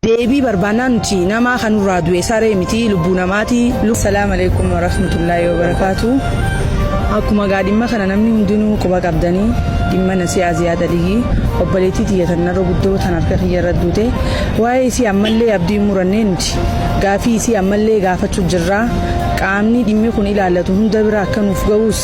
Deebii barbaannaa nuti namaa kan nurraa du'e saree miti, lubbuu namaati. Salaamu alaikum warahmatullaahi wabarakaatu. Akkuma gaa dhimma kana namni hundinuu quba qabdanii, dhimma Nasiyaa Ziyaad Aliyyii, obboleettii tiyya tan narra guddoo tan harka kiyya irra duute, waa'ee isii ammallee abdii hin murannee. Nuti gaafii isii ammallee gaafachuu jirraa. Qaamni dhimmi kun ilaallatu hunda bira akka nuuf ga'us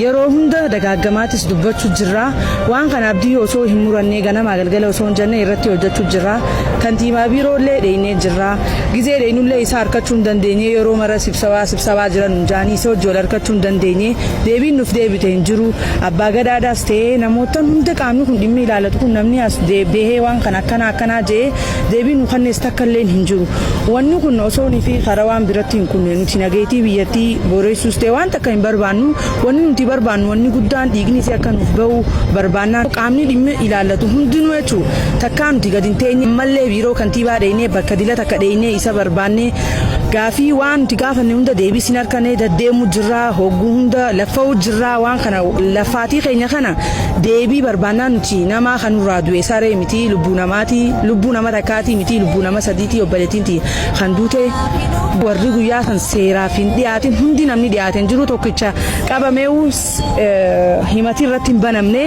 yeroo hunda dagaaggamaatis dubbachuu jirraa. Waan kana abdii osoo hin murannee, ganamaa galgala osoo hin jenne irratti hojjechuu jirraa. Kantiibaa biiroollee dheeynee jirraa. Gizee dheeynullee isaa harkachuu hin dandeenye. Yeroo mara sibsabaa sibsabaa jiran nun jaanii, isa hojii wal harkachuu hin dandeenye. Deebiin nuuf deebite hin jiru. Abbaa gadaadhaas ta'ee namootan hunda, qaamni kun dhimmi ilaallatu kun, namni as deebihee waan kana akkanaa akkanaa jedhee deebii nu kannees takka illee hin jiru. Wanni kun osoo fi karaa waan biratti hin kunne, nuti nageetii biyyattii boreessuus ta'e waan takka hin barbaannu. Wanni nuti barbaannu, wanni guddaan, dhiigni isii akka nuuf bahu barbaannaa. Qaamni dhimmi ilaallatu hundinuu jechuu takkaa nuti gadi hin teenye. Ammallee biiroo kantiibaa dheeynee, bakka dila takka dheeynee isa barbaanne, gaafii waan nuti gaafanne hunda deebii sin harkanee daddeemu jirraa. Hogguu hunda laffa'uu jirraa. Waan kana lafaatii keenya kana deebii barbaannaa. Nuti namaa kan nurraa du'e saree miti, lubbuu namaati. Lubbuu nama takkaatii miti, lubbuu nama sadiitii. Obboleettiin kan duute, warri guyyaa san seeraaf hin dhiyaatin hundi, namni dhiyaateen jiru tokkicha qabameewu himati irratti hin banamne.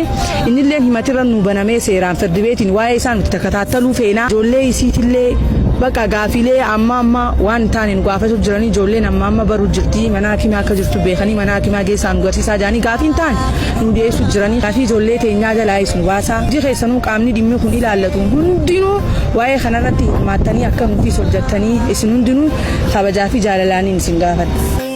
Innilleen himatirra nu banamee seeraan firdi beetiin waa'ee isaa nuti takataattaluu feenaa. Ijoollee isiitillee bakka gaafilee amma amma waan hin taane nu gaafachuu jiranii. Ijoolleen amma amma baruu jirti. Mana hakimaa akka jirtu beekanii, mana hakimaa geessaa nu garsiisaa jiranii, gaafii hin taane nu dhiyeessuu jiranii. Gaafii ijoollee teenyaa jalaayis nu baasaa. Hojii keessanuu, qaamni dhimmi kun ilaallatu hundinuu, waa'ee kanarratti hirmaattanii akka nuufis hojjettanii isin hundinuu kabajaa fi jaalalaaniin isin gaafadha.